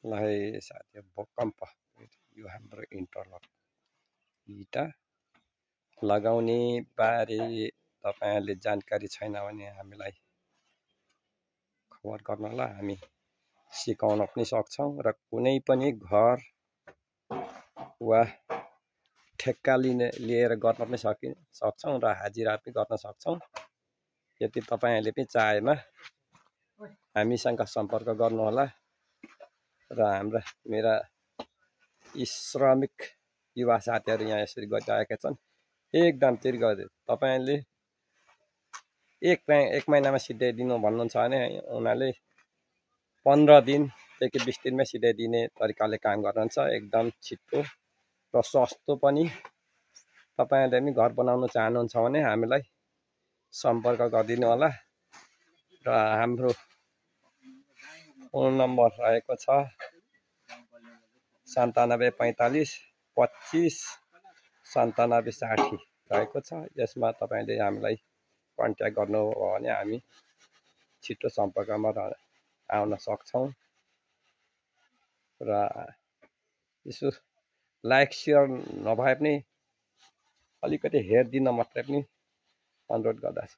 ल है साथी, भूकम्प यो हाम्रो इन्टरलक इटा लगाउने बारे तपाईहरुले जानकारी छैन भने हामीलाई खबर गर्नु होला। हामी सिकाउन पनि सक्छौं र कुनै पनि घर वा ठेक्का लिएर गर्न पनि सक्छौं र हाजिरा पनि गर्न सक्छौं। यदि तपाईहरुले पनि चाहेमा हामीसँग सम्पर्क गर्नु होला र हाम्रा मेरा श्रमिक युवा साथीहरु यहाँ यसरी गरिरहेका छन्। एकदम तिर्ग तपाईहरुले एक महिनामा सिधाइदिनु भन्नुहुन्छ भने उनीहरुले 15 दिनदेखि 20 दिनमै सिधाइदिने तरिकाले काम गर्नुहुन्छ। एकदम छिटो र सस्तो पनि। तपाईहरुले पनि घर बनाउन चाहनुहुन्छ भने हामीलाई सम्पर्क गरिदिनु होला र हाम्रो फोन नम्बर रहेको छ 9745 25 9760 रहेको छ। यसमा तपाईले हामीलाई कन्ट्याक्ट गर्नुभयो भने हामी छिटो सम्पर्कमा आउन सक्छौं र यसो लाइक शेयर नभए पनि अलिकति हेरिदिन मात्रै पनि अनुरोध गर्दछु।